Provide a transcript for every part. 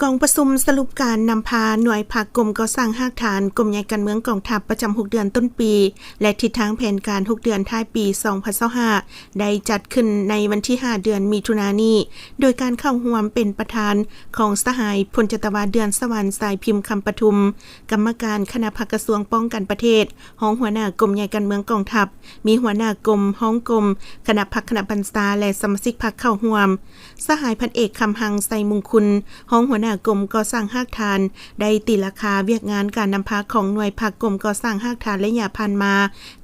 ກອງປະຊຸມສະຫຼຸບການນຳພາໜ່ວຍພັກກົມກໍ່ສ້າງຮາກຖານ ກົມໃຫຍ່ການເມືອງກອງທັບ ປະຈຳຫົກເດືອນຕົ້ນປີ ແລະ ທິດທາງແຜນການຫົກເດືອນທ້າຍປີ ສອງພັນຊາວຫ້າ ໄດ້ຈັດຂຶ້ນໃນວັນທີຫ້າ ເດືອນມິຖຸນານີ້ ໂດຍການເຂົ້າຮ່ວມເປັນປະທານຂອງສະຫາຍ ພົນຈັດຕະວາ ເດືອນສະຫວັນ ສາຍພິມຄຳປະທຸມ ກຳມະການຄະນະພັກກະຊວງປ້ອງກັນປະເທດ, ຮອງຫົວໜ້າກົມໃຫຍ່ການເມືອງກອງທັບ, ມີຫົວໜ້າກົມ, ຮອງກົມ, ຄະນະພັກຄະນະບັນຊາ ແລະ ສະມາຊິກພັກເຂົ້າຮ່ວມ. ສະຫາຍ ພັນເອກ ຄຳຮັງ ໄຊມຸງຄຸນ ຮອງຫົວໜ້າກົມກໍ່ສ້າງຮາກຖານ ໄດ້ຕີລາຄາວຽກງານການນຳພາຂອງໜ່ວຍພັກກົມກໍ່ສ້າງຮາກຖານໄລຍະຜ່ານມາ.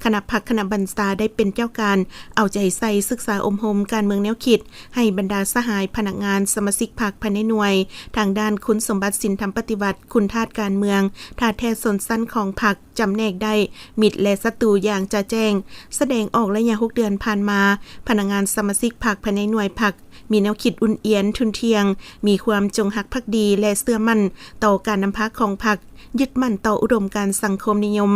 ຄະນະພັກຄະນະບັນຊາໄດ້ເປັນເຈົ້າການເອົາໃຈໃສ່ສຶກສາອົບຮົມການເມືອງແນວຄິດ ໃຫ້ບັນດາສະຫາຍພະນັກງານສະມາຊິກພັກພາຍໃນໜ່ວຍ ທາງດ້ານຄຸນສົມບັດສິນທຳປະຕິວັດ, ຄຸນທາດການເມືອງ, ທາດແທ້ຊົນຊັ້ນຂອງພັກ, ຈຳແນກໄດ້ມິດ ແລະ ສັດຕູຢ່າງຈະແຈ້ງ, ສະແດງອອກໄລຍະຫົກເດືອນຜ່ານມາ, ພະນັກງານສະມາຊິກພັກພາຍໃນໜ່ວຍພັກ ມີແນວຄິດອຸ່ນອຽນ, ທຸ່ນທ່ຽງ, ມີຄວາມຈົງຮັກພັກດີ ແລະ ເຊື່ອໝັ້ນຕໍ່ການນຳພາຂອງພັກ, ຍຶດໝັ້ນຕໍ່ອຸດົມການສັງຄົມນິຍົມ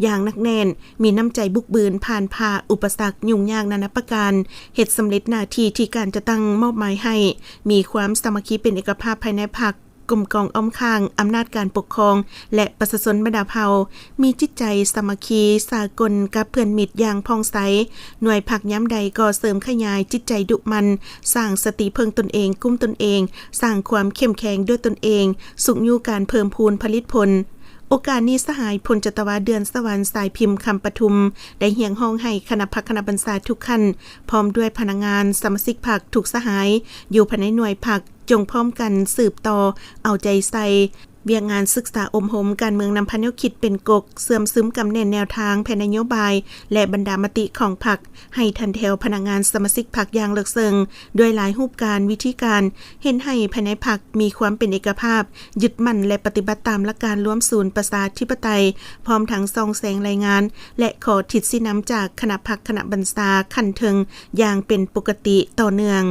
ຢ່າງໜັກແໜ້ນ, ມີນ້ຳໃຈບຸກບືນຜ່ານຜ່າອຸປະສັກຫຍຸ້ງຍາກນານາປະການ, ເຮັດສຳເລັດໜ້າທີ່ທີ່ການຈັດຕັ້ງມອບໝາຍໃຫ້, ມີຄວາມສາມັກຄີເປັນເອກະພາບພາຍໃນພັກ, ກົມກອງອ້ອມຂ້າງອຳນາດການປົກຄອງ ແລະ ປະຊາຊົນບັນດາເຜົ່າ, ມີຈິດໃຈສາມັກຄີສາກົນກັບເພື່ອນມິດຢ່າງຜ່ອງໃສ. ໜ່ວຍພັກຍາມໃດກໍເສີມຂະຫຍາຍຈິດໃຈດຸໝັ່ນ, ສ້າງສະຕິເພິ່ງຕົນເອງ, ກຸ້ມຕົນເອງ, ສ້າງຄວາມເຂັ້ມແຂງດ້ວຍຕົນເອງ, ຊຸກຍູ້ການເພີ່ມພູນຜະລິດຜົນ. ໂອກາດນີ້ ສະຫາຍ ພົນຈັດຕະວາ ເດືອນສະຫວັນ ສາຍພິມຄຳປະທຸມ ໄດ້ຮຽກຮ້ອງໃຫ້ຄະນະພັກຄະນະບັນຊາທຸກຂັ້ນ ພ້ອມດ້ວຍພະນັກງານສະມາຊິກພັກທຸກສະຫາຍ ຢູ່ພາຍໃນໜ່ວຍພັກ ຈົ່ງພ້ອມກັນສືບຕໍ່ເອົາໃຈໃສ່ວຽກງານສຶກສາອົບຮົມການເມືອງນຳພາແນວຄິດເປັນກົກ, ເຊື່ອມຊຶມກຳແໜ້ນແນວທາງແຜນນະໂຍບາຍ ແລະ ບັນດາມະຕິຂອງພັກ ໃຫ້ທັນແຖວພະນັກງານສະມາຊິກພັກຢ່າງເລິກເຊິ່ງ ດ້ວຍຫຼາຍຮູບການ, ວິທີການ, ເຮັດໃຫ້ພາຍໃນພັກມີຄວາມເປັນເອກະພາບ, ຍຶດໝັ້ນ ແລະ ປະຕິບັດຕາມຫຼັກການລວມສູນປະຊາທິປະໄຕ, ພ້ອມທັງສ່ອງແສງລາຍງານ ແລະ ຂໍທິດຊີ້ນຳຈາກຄະນະພັກຄະນະບັນຊາຂັ້ນເທິງຢ່າງເປັນປົກກະຕິຕໍ່ເນື່ອງ.